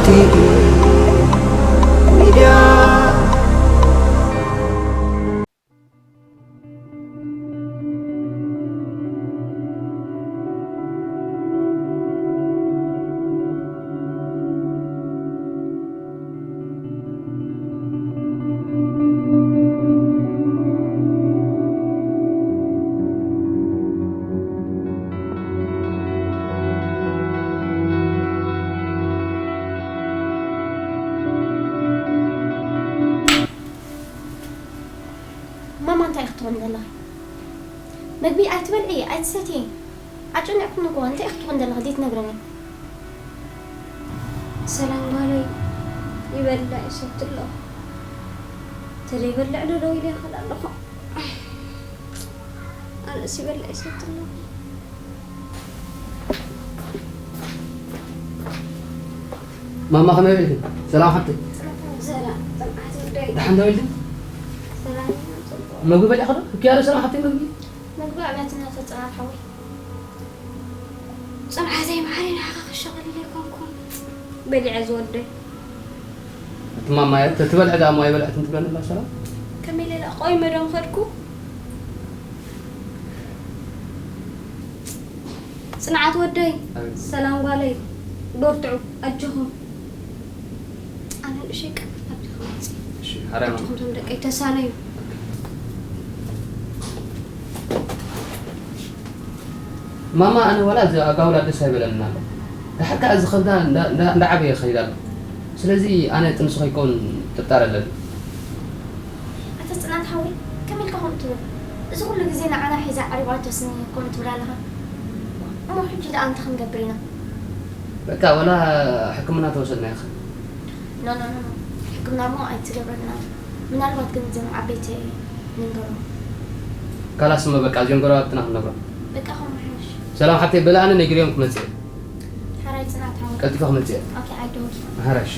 ቲቪ ሚድያ። ማማ እንታይ ክትኾን ዘለኺ? መግቢ ኣይትበልዒ፣ ኣይትሰቲ። ኣጨኒቕኩም እኮ፣ እንታይ ክትኾን ዘለኺ ዘይትነግርኒ? ሰላም ጓለይ፣ ይበልዕ ይሰቲ ኣለኹ። ተደይበልዕ ዶ ደው ኢለ ይኽእል ኣለኹ። ኣነስ ይበልዕ ይሰቲ ኣለኹ። ማማ ከመይ ውዒልኪ? ሰላም ሓብተይ። ሰላም፣ ሰላም፣ ጽንዓት ወደይ። ደሓን ዶ ውዒልኪ? ሰላም፣ ጽቡቕ። መግቢ በሊዕኺ ዶ? እኪ ኣረ ሰላም ሓብተይ መግቢ። መግቢ ኣብያትና ተጽናት ሓወይ። ጽንዓተይ መዓረይ ንዓኻ ክሸቐል ኢለ ኣይኮንኩን። በሊዐ ዝወደይ። እቲ ማማ እያ፣ እቲ ትበልዕ ደኣ እሞ ኣይበልዐትን ትብለኒ ኣላ ሰላም። ከመይ ኢለ ደኣ ቆይ መደም ከድኩ። ጽንዓት ወደይ፣ ኣቤት። ሰላም ጓለይ፣ በርትዑ፣ ኣጆኹም። ኣነ ንእሸይ ቀ-፣ ኣብዚኹም መጽእ። እሺ፣ ሓራይ ማማ። ኣጆኹም ቶም ደቀይ ተሳነዩ። ማማ፣ ኣነ ዋላ እዚ ኣጋውላ ደስ ኣይበለንን ኣሎ። ደሓር ከኣ እዚ ከብዳ እንዳ-፣ እንዳ-፣ እንዳዓበየ ይኸይድ ኣሎ። ስለዚ ኣነ ጥንሲ ከይከውን ጥርጣረ ኣለኒ። ኣታ ጽናት ሓወይ፣ ከመይ ኢልካ ከምኡ ትብል? እዚ ኩሉ ግዜ ንዓና ሒዛ ዓሪባቶስኒ ከምኡ ትብል ኣለኻ። እሞ ሕጂ ደኣ እንታይ ክንገብር ኢና? በቃ፣ ዋላ ሕክምና ተወሰድና ኢኻ። ኖ፣ ኖ፣ ኖ፣ ኖ። ሕክምና እሞ ኣይትገብረልና። ምናልባት ግን እዞም ዓበይቲ ንንገሮም። ካላስ እሞ በቃ፣ እዚኦም ጎረባብትና ክንነግሮም። በቃ፣ ከምኡ ይሓይሽ። ሰላም ሓብተይ፣ በለ ኣነ ነጊረዮም ክመጽእ እየ። ሓራይ ጽናት ሓወይ። ቀልጢፈ ክመጽእ እየ። ኦኬ፣ ኣይደውል። ሓራይ፣ እሺ።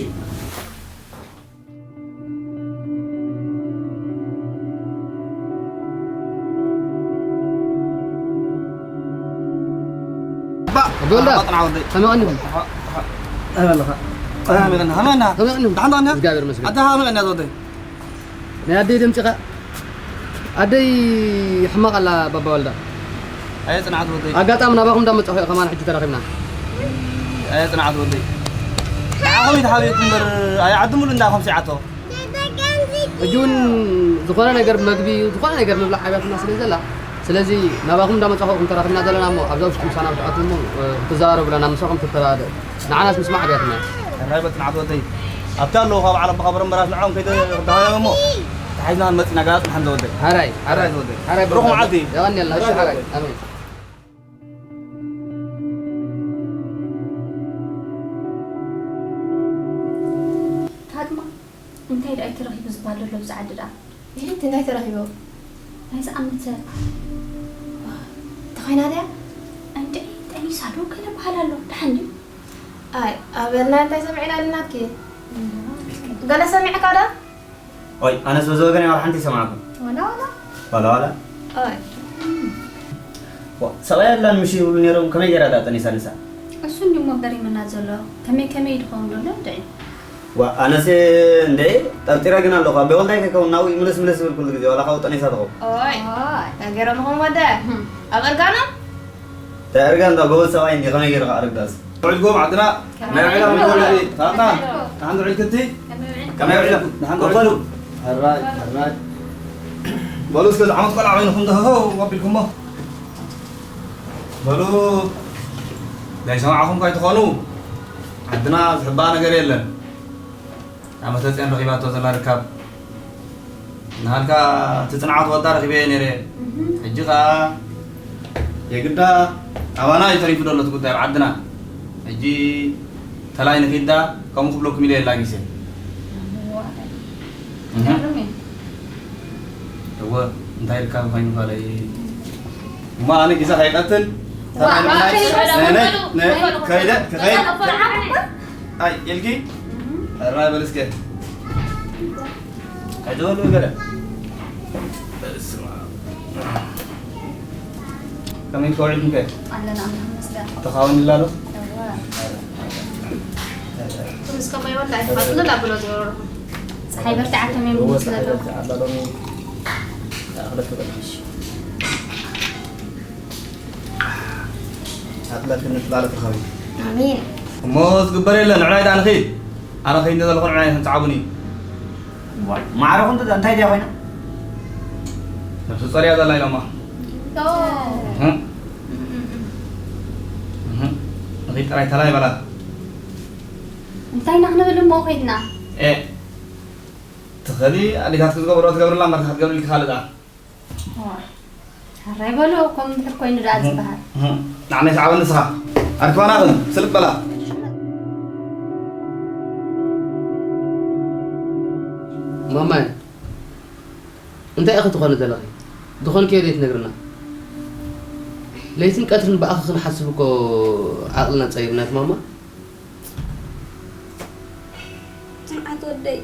ባ-፣ ኣቦ ወልዳ፣ ኣባ ጥና ወደይ። ከመይ ቀኒኹም? ኣሃ፣ ኣሃ። ኣበይ ኣለኻ? ኣሃ፣ ከመይ ቀኒኻ? ከመይ ቀኒኻ? ከመይ ቀኒኹም? ደሓን ዶ ቀኒኻ? እግዚኣብሔር ይመስገን። ኣታ ከመይ ቀኒኻ ወደይ? ናይ ኣደይ ድምፂ ኸ? ኣደይ ሕማቕ ኣላ ባባ ወልዳ። ኣየ ጽንዓት ወደይ። ኣጋጣሚ ናባኹም እንዳመጻኹ እየ ከማን ሕጂ ተራኺብና። ኣየ ጽንዓት ወደይ። ንዓኹም እዩ ተሓቢእኩም እምበር፣ ኣየ ዓዲ ሙሉእ እንዳኹም ሲዓቶ። ሕጂ እውን ዝኾነ ነገር መግቢ፣ ዝኾነ ነገር ምብላዕ ኣብያትና ስለ ዘላ፣ ስለዚ ናባኹም እንዳመጻኹ እኹም ተራኺብና ዘለና እሞ፣ ኣብዛ ውሽጢ ምሳና ክትኣትዉ እሞ፣ እ፣ ክትዘራረቡ ኣለና፣ ምሳኹም ትተባደ-፣ ንዓናስ ምስማዕ ኣብያትና። ሕራይ በል ጽንዓት ወደይ። ኣብቲ ኣለዉ ካብ ዓለባ ካብ በረምበራት ንዕኦም ከይተ-፣ ክተሃበ እሞ፣ ተሓይዝና ክንመጽእ ኢና፣ ገና ጽንሓን ዘወደይ። ሕራይ፣ ሕራይ። ሕራይ ዘወደይ። ሕራይ ብሩኽ በል። መዓልቲ። የቐንየልና። እሺ፣ ሕራይ ሕራይ። ዘወደይ። ኣሜን። ፋጥማ፣ እንታይ ደኣ እዩ ተረኺቡ ዝበሃል ዘሎ ኣብዚ ዓዲ ደኣ? ይህቲ እንታይ ተረኺቡ? ናይ ዝኣመት ሰብ። ተኾይና ድያ? እንድዒ፣ ጠኒሳ ዶ ገለ በሃል ኣሎ። ደሓን ድዩ? ኣይ፣ ኣበልና እንታይ ሰሚዕና ኣለናኪ? እም። ገለ ሰሚዕካ ዶ? ኦይ፣ ኣነስ በዚ ወገን ዋላ ሓንቲ ይሰማዕኩ። ዋላ ዋላ? ዋላ ዋላ? ኦይ። ዋ፣ ሰብኣይ ኣላን ምሽ ይብሉ ነይሮም፣ ከመይ ገይራ ደኣ ጠኒሳ ንሳ? እሱ እንዲሞ ገሪምና ዘሎ፣ ከመይ ከመይ ድኸውን ዘሎ እንድዒ። ዋ፣ ኣነስ እንደ ጠርጢረ ግን ኣለኹ። ኣቤ ወልዳይ ከይከውን ናብኡ ምልስ ምልስ ይብል ኩሉ ግዜ፣ ዋላ ካብኡ ጠኒሳ ትኸውን። ኦይ፣ ኦይ። እንታይ ገይሮምኹም ወደ? እም። ኣብ እርጋኖም? እንታይ እርጋን ዳ ጎበዝ ሰብኣይ እንዲ ከመይ ገይሩ ከኣርግ ዳስ? ውዒልኩም ዓድና? ከመይ ናይ ውዒላ ውዒላ? ውዒላ። ታታ፣ ከመይ ውዒልኩም? ደሓን ውዒልክቲ? ከመይ ውዒልኩም? ከመይ ውዒልኩም? ደሓን በሉ። ውዒልኩም? ሕራይ፣ ሕራይ። በሉ እስከ ዝዓመት ቆልዓ ኮይንኩም ዶ? ሆ፣ ኣቢልኩሞ። በሉ፣ ዘይሰማዕኹም ከይትኾኑ። ዓድና ዝሕባእ ነገር የለን። ኣመተ ጽዮን ረኺባቶ ዘላ ርካብ። ንሃልካ እቲ ጽንዓት ወዳ ረኺበዮ ነይረ። እህ። ሕጂ ኸኣ የግዳ ኣባና እዩ ተሪፉ ዘሎ እቲ ጉዳይ ኣብ ዓድና። ሕጂ ተላይ ንኺዳ ከምኡ ክብለኩም ኢለ የላጊሰ። እዋ። እህ። ገርም እዩ። እወ፣ እንታይ ኢልካ ኮይኑ ጓለይ? እሞ ኣነ ግዜ ከይቀትል፣ ዋ፣ ሰብኣይ ዋ፣ ምንታይ? ከይበለ፣ ነይ፣ ነይ፣ ከይበለ፣ ነይ፣ ከይበለ። ከይደ፣ ክኸይድ። ከይበለ። ኣይ፣ ኢልኪ? እህ። ሕራይ በል እስከ። ኣይትበሉ ገለ። በስመ ኣብ። ከመይ ከውዒልኩም ከ? ኣለና፣ ኣምላኽ ይመስገን። ተኻውን ይላሎ? እወ። ጽቡቕ ምስ ከማይ ወላ ኣይትኸፍሉ ላብሎ ዝወረኹም። ፀሓይ በርትዓቶም እዮም ዝመስለሉ። ኣጥለክን ንጥላለ ተኻዊ። ኣሜን። እሞ ዝግበር የለን፣ ንዕናይ ደኣ ንኺድ። ኣነ ኸይደ ዘለኹ ንዕናይ ተንጽዓቡኒ። ዋ፣ ማዕረኹም እንታይ ድያ ኮይና? ነብሱ ጸርያ ዘላ ኢሎማ። ኦ። እህ። እህ። ንኺድ ጥራይ ተላይ በላ። እንታይ ኢና ክንብል እሞ ኸይድና? ኤ፣ ትኸዲ ኣዴታትኪ ዝገብሮ ትገብርላ እምበር ክትገብርልኪ ካልእ ደኣ። ዋ፣ ሕራይ በሎ፣ ከምኡ እንድሕር ኮይኑ ደኣ ዝበሃል። እህ፣ ንዓመይ ሰዓበኒ ንስኻ። ኣርክባና ኸን፣ ስልጥ በላ። ማማይ፣ እንታይ ኢኺ ትኾኒ ዘለኺ? ዝኾንክዮ ዘይትነግርና? ለይትን ቀትርን ብኣኺ ክንሓስብ እኮ ዓቕልና ጸቢብና ማማ። ጽንዓት ወደይ፣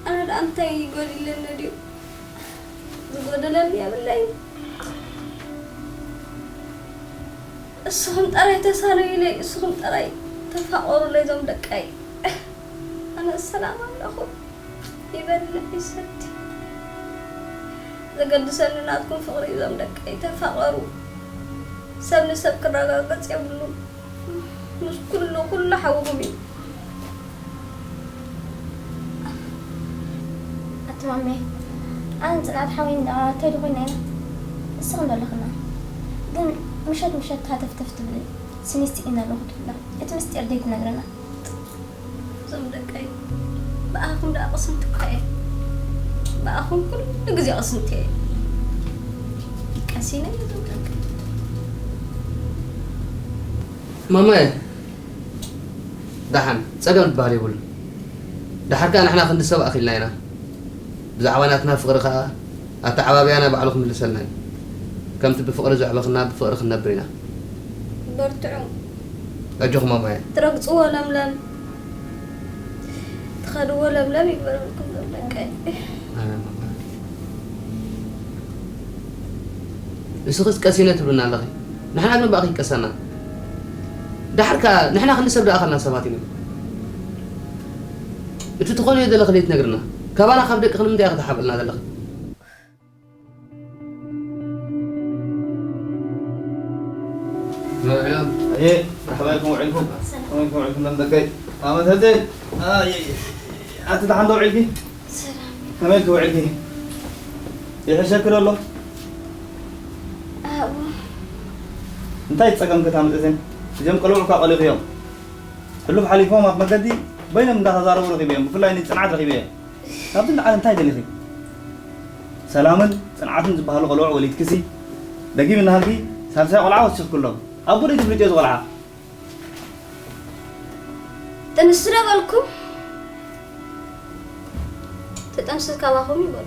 ኣነ ደኣ እንታይ ይጎድለኒ ድዩ? ዝጎደለኒ የብለይን። እስኹም ጥራይ ተሳነዩለይ፣ እስኹም ጥራይ ተፋቐሩለይ ዞም ደቀይ። ኣነ ሰላም ኣለኹ። ይበልዕ ይሰቲ። ዘገድሰኒ ናትኩም ፍቕሪ እዩ ዞም ደቀይ። ተፋቐሩ። ሰብ ንሰብ ክረጋገጽ የብሉን። ምስ ኩሉ፣ ኩሉ ሓውኹም እዩ። ኣቲ ማሜ፣ ኣነን ጽንዓት ሓወይን ደኣ እንታይ ዶ ኮይና ኢና? ንስኽን ዶ ኣለኽና? ግን ምሸት ምሸት ሃተፍተፍ ትብሊ፣ ስኒ ስኢነ ኣለኹ ትብላ። እቲ ምስጢር ደይትነግርና? እዞም ደቀይ፣ ብኣኹም ደኣ ቅስንቲ እኳ እየ። ብኣኹም ኩሉ ግዜ ቅስንቲ እየ። ቀሲነ እየ እዞም ደቀይ። ማማየ፣ ደሓን፣ ጸገም ዝበሃል የብሉን። ደሓር ከኣ ንሕና ክንዲ ሰብ ኣኺልና ኢና። ብዛዕባ ናትና ፍቕሪ ከኣ ኣተዓባብያና ባዕሉ ክምልሰልና እዩ። ከምቲ ብፍቕሪ ዘዕበኽና ብፍቕሪ ክንነብር ኢና። በርትዑ። ኣጆኹም ማማየ። ትረግጽዎ ለምለም፣ ትኸድዎ ለምለም ይግበረልኩም ዞም ደቀይ። ኣሜን ማማየ። ንስኽስ ቀሲነ ትብልና ኣለኺ። ንሕና ግን ብኣኺ ይቀሰና። ደሓር ከኣ ንሕና ክንዲ ሰብ ደኣ ኣኸልና ሰባት ኢና። እቲ ትኾንዮ ዘለኺ ዘይትነግርና። ካባና ካብ ደቅኺ ንምንታይ ኢኺ ትሓብእልና ዘለኺ? መርሓባ። ኣየ፣ መርሓባ ኢልኩም ውዒልኩም። ከመይ ኢልኩም ውዒልኩም ደም ደቀይ? ኣመት ህዜ። ኣየ፣ ኣቲ ደሓን ዶ ውዒልኪ? ሰላም። ከመይ ኢልኪ ውዒልኪ? ይሕሸኪ ዶ ኣሎ? ኣብኡ። እንታይ ጸገም ከታምጽእን? እዞም ቆልዑ እኳ ቀሊኹ እዮም። ሕሉፍ ሓሊፎም ኣብ መገዲ በይኖም እንዳተዛረቡ ረኺበዮም። ብፍላይ ንጽንዓት ረኺበዮ። ካብዚ ንላዕሊ እንታይ ደሊኺ? ሰላምን ጽንዓትን ዝበሃሉ ቆልዑ ወሊድክሲ፣ ደጊም እናሃልኪ ሳልሳይ ቆልዓ ወሲኽኪ ኣሎ። ኣቦ ደይ ትፍልጥዮ እዚ ቆልዓ? ጥንሲ ዶ በልኩም? ትጥንስስ ካባኹም ይበሉ።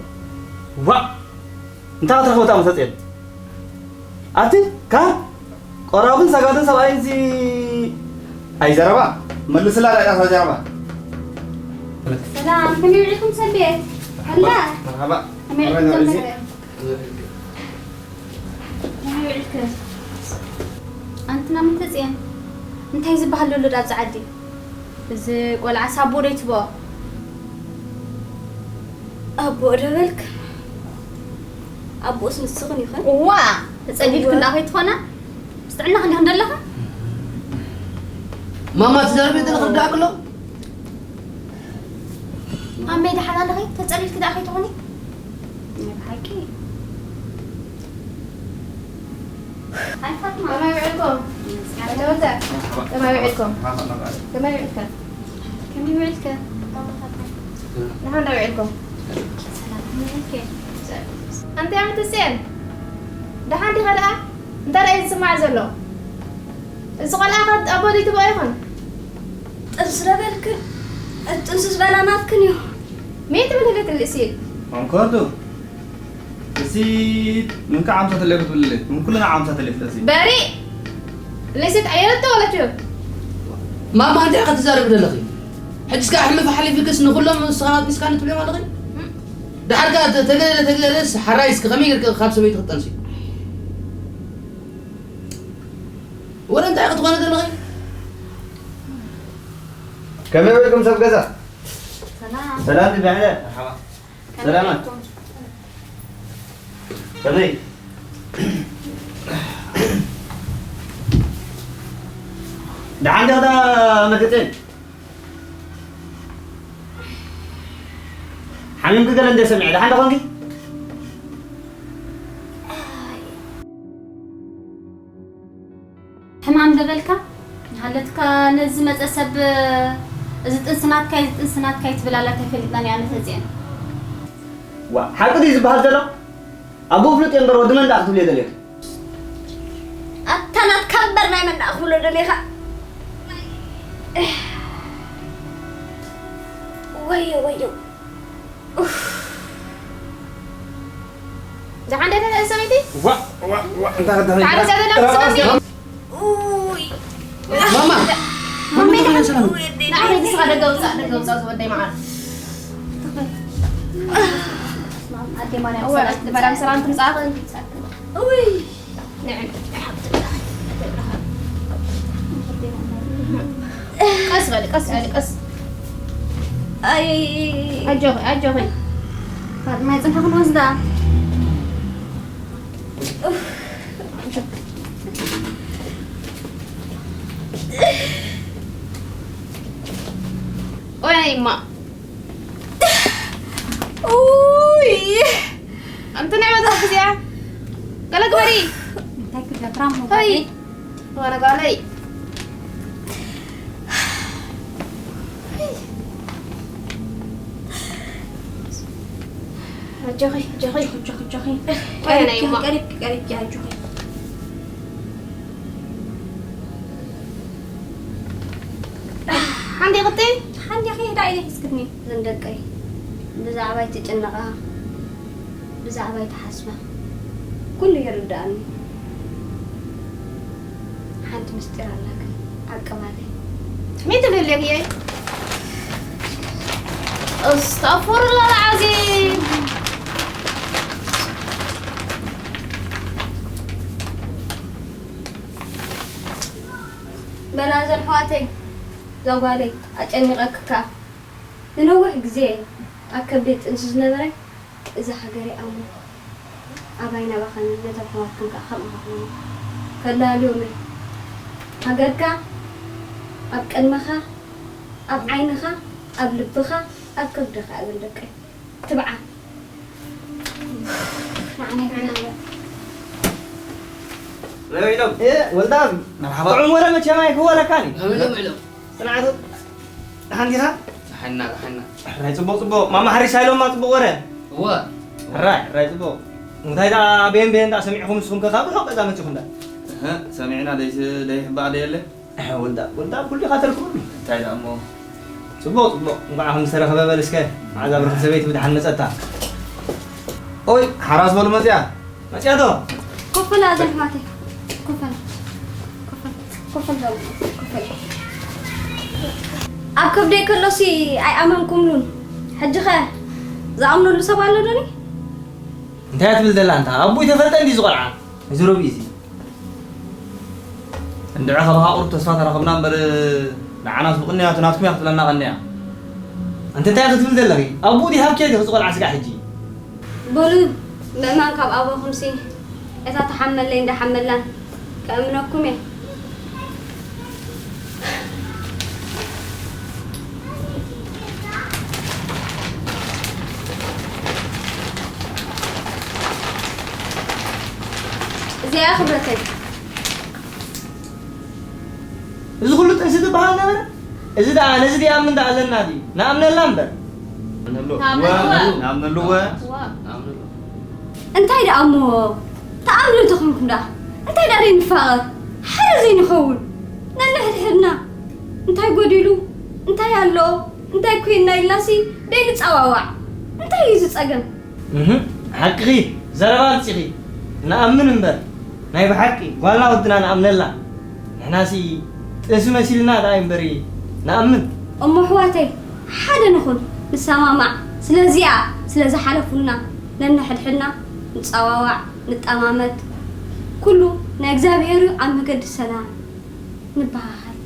ዋእ! እንታይ ክትረኽቢ እታ መሰጽኤት? ኣቲ፣ ካብ ቆራብን ሰጋድን ሰብኣይ እዚ ኣይዘረባ፣ መልስላ ዳኣ ኢኻ ዘረባ። ሰላም፣ ከመይ ውዒልኩም ሰብየ? ኣላ። መርሓባ። ከመይ መርሓባ ውዒልኩም እዚ። ሰብየ? ከመይ ውዒልከ? ኣንቲ ናመይ ተጽየን? እንታይ ዝበሃል ዘሎ ዳኣ ኣብዚ ዓዲ? እዚ ቆልዓ ሳቦ ዶ ይትቦ? ኣቦ ዶ በልክ? ኣቦስ ንስኽን ይኾን? እዋ! ተጸሊልክን እዋ። ደኣ ከይትኾና? ምስ ጥዕናኽን ዲኽን ዘለኻ? ማማ፣ ትዛረቢ ዘለኺ ርዳእኪ ኣሎ? ኣመይ፣ ደሓን ኣለኺ? ተጸሊልኪ ደኣ ከይትኾኒ? ናይ ብሓቂ? ኣይ ፋጥማ። ከመይ ውዒልኩም? ኣተወተ? ከመይ ውዒልኩም? ከመይ ውዒልካ? ከመይ ውዒልከ? ደሓን ዶ ውዒልኩም? ሰላም፣ ከመይ ውዒልከ? ኣንቲ ኣመት ህሴን፣ ደሓን ዲኻ ደኣ? እንታይ ደኣ እዩ ዝስማዕ ዘሎ? እዚ ቆልዓ ኸ ኣቦ ድዩ ትብኦ ይኾን? ጥንሲ ዶ በልክን? እቲ ጥንሲ ዝበላ ናትክን እዩ። መን ትብል ህለት ልእሲ? መንኮርቱ። እሲ ምንካ ዓምሳ ተለፊ ትብልለ፣ ምን ኩልና ዓምሳ ተለፊ ለሲ። በሪ! ለይሰት ኣየለቶ ወለትዮ። ማማ፣ እንታይ ኢኻ ትዛረቢ ዘለኺ? ሕጂ እስከ ኣሕልፊ ሓሊፊክስ ንኹሎም ንስኻት ንስካ ንትብልዮም ኣለኺ? ደሓር ከኣ ተ-፣ ተግለለ ተግለለስ ሓራይ እስከ ከመይ ጌርካ ካብ ሰበይቲ ክትጠንሲ? ወረ እንታይ ኢኻ ትኾነ ዘለኺ? ከመይ ውዒልኩም ሰብ ገዛ? ሰላም። ሰላም ድዩ ብሕደ? መርሓባ። ከመይ ሰላማት። ውዒልኩም? ከመይ? ደሓን ዲኻ መርገፂ? ሓሚምኪ ገለ እንደ ሰሚዐ ደሓን ዶ ኾንኪ? ሕማም ዶ በልካ? ሃለትካ ነዚ መጸ ሰብ እዚ ጥንሲ ናትካ እዩ፣ እዚ ጥንሲ ናትካ እዩ ትብል ኣላ ተፈሊጥና እያ መተጽእና። ዋ ሓቂ ድዩ ዝበሃል ዘሎ? ኣቦ ፍሉጥ እየ እምበር ወዲ መን ደኣ ክትብልዮ ደልየኪ? ኣታ ናትካ እምበር ናይ መን ደኣ ክብሎ ደሊኻ? ወዮ ወዮ። ኡፍ። ደሓን ዶ ተመልሰ ሰበይቲ? ዋ ዋ ዋ እንታ ደሓን ዶ ተመልሰ ሰበይቲ? ማማ ማማ ተመልሰ ሰላም ንዓይ ንስኻ ደገ ውፃእ፣ ደገ ውፃእ ዝወደይ መዓር። ኣዴ ማርያም ሰላም፣ ሰላም ትምፃእ። ንዕን ቀስ በሊ፣ ቀስ በሊ፣ ቀስ። ኣይ። ኣጆኺ፣ ኣጆኺ። ፋጥማ፣ ይጽንሓ ክንወስዳ። ቆይ፣ እማ። ኡይ። ኣንቲ ናይ መጽሓፍ እዚኣ። ገለ ግበሪ። እንታይ ክገብራ እሞ ሆይ። ጋለይ? ወረ ጋለይ። ኣጆኺ፣ ኣጆኺ፣ ኣጆኺ፣ ኣጆኺ። ቆይ፣ ናይ እማ። ቀሪብኪ፣ ቀሪብኪ፣ ኣጆኺ። ሓንዲቕቲ? ሓንዲኺ፣ ዳኣ ኢለ ሒዝክትኒ። እዘን ደቀይ፣ ብዛዕባይ ትጭነቓ፣ ብዛዕባይ ትሓስባ፣ ኩሉ ይርድኣኒ። ሓንቲ ምስጢር ኣላ ግን፣ ዓቀባለይ። ከመይ ትብሊ ኣለኺ? ኣስተግፍሩላህ ኣልዓዚም። በላ እዘን ኣሕዋተይ፣ እዛ ጓለይ ኣጨኒቐኪ ከኣ። ንነዊሕ ግዜ ኣብ ከብደይ ጥንሲ ዝነበረ፣ እዛ ሃገረይ ኣሞ ኣባይ ናባኸን ነተን ኣሕዋትክን ከኣ ከምኣ ኾይኑ። ከላልዮም እየ። ሃገርካ ኣብ ቅድመኻ፣ ኣብ ዓይንኻ፣ ኣብ ልብኻ፣ ኣብ ከብድኻ እየን ደቀይ። ትብዓት። ንዓና ይብዓና። መን ኢሎም? እ፣ ወልዳብ። መርሓባ። ጥዑም ወረ መቸም ኣይክወለካን እዩ። ከመይ ኢሎም ኢሎም? ጽንዓቱ። ደሓን ዲኻ? ደሓንና፣ ደሓንና። ሕራይ ጽቡቕ፣ ጽቡቕ። ማማ ሓሪሳ ኢሎማ ጽቡቕ ወረ። እወ። ሕራይ፣ ሕራይ ጽቡቕ። እንታይ ደኣ ቤን ቤን ደኣ ሰሚዕኹም ንስኹም ከ ካብ ርሑቕ ገዛ መጺኹም ደኣ? እህ፣ ሰሚዕና ደይስ-፣ ደይሕባእ ደየለ? እሕ፣ ወልዳ፣ ወልዳ ኩሉ ኢኻ ተርክበሉ። እንታይ ደኣ እሞ? ጽቡቕ፣ ጽቡቕ። እንቋዕ ከም ዝተረኸበ በል እስከ። መዓዛ ብርኽቲ ሰበይቲ ብደሓን መጸታ። ኦይ፣ ሓራስ በሉ መጽያ። መጽያ ዶ? ኮፈል ኣዘን ኣሕዋተይ። ኮፈል። ኮፈል። ኮፈል በሉ። ኮፈል። ኣብ ከብደይ ከሎሲ ኣይኣመንኩምሉን። ሕጂ ኸ ዝኣምነሉ ሰብ ኣሎ ዶኒ? እንታይ ትብል ዘላ እንታ? ኣቦይ ተፈልጠ እንዲ ዝቖልዓ። እዚ ሮቢ እዚ። እንድዒ ካባኻ ቁሩብ ተስፋ ተረኽብና እምበር፣ ንዓናስ ብቕንያቱ ናትኩም እያ ክትብለና ቀንያ። ኣንቲ እንታይ ክትብል ዘለኺ? ኣቦኡ ዲሃብኪ ዲኺ ዝቖልዓ ስጋዕ ሕጂ? በሉ፣ ምእማን ካብ ኣቦኹምሲ፣ እታ ትሓመለይ እንዳሓመላን ከእምነኩም እየ። እዚኣ ክብረተይ። እዚ ኩሉ ጥንሲ ዝበሃል ነበረ? እዚ ደኣ ነዚ ድኣ ምን ደኣ ኣለና ድዩ? ንኣምነላ እምበር። ንኣምነሉ። ንኣምነሉ። ንኣምነሉ። ንኣምነሉ። እንታይ ደኣ እሞ ተኣምኑ እንተኾንኩም ደኣ እንታይ ደኣ ዘይንፋቐር? ሓደ ዘይንኸውን? ነንሕድሕድና እንታይ ጎዲሉ? እንታይ ኣሎ? እንታይ ኮይንና ኢልናሲ ደይንጸዋዋዕ? እንታይ እዩ እዚ ጸገም? እህ፣ ሓቅኺ፣ ዘረባ ኣምጺኺ። ንኣምን እምበር፣ ናይ ብሓቂ ጓልና ወድና ንኣምነላ። ንሕናሲ ጥንሲ መሲልና ደኣ እምበሪ ንኣምን። እሞ ኣሕዋተይ፣ ሓደ ንኹን፣ ንሰማማዕ። ስለዚኣ፣ ስለ ዝሓለፉልና፣ ነንሕድሕድና ንጸዋዋዕ፣ ንጠማመት። ኩሉ ናይ እግዚኣብሔር እዩ፣ ኣብ መገዲ ሰላም ንበሃሃል።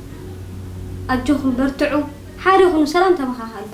ኣጆኹም በርትዑ። ሓደ ኩኑ፣ ሰላም ተመኻኸሉ።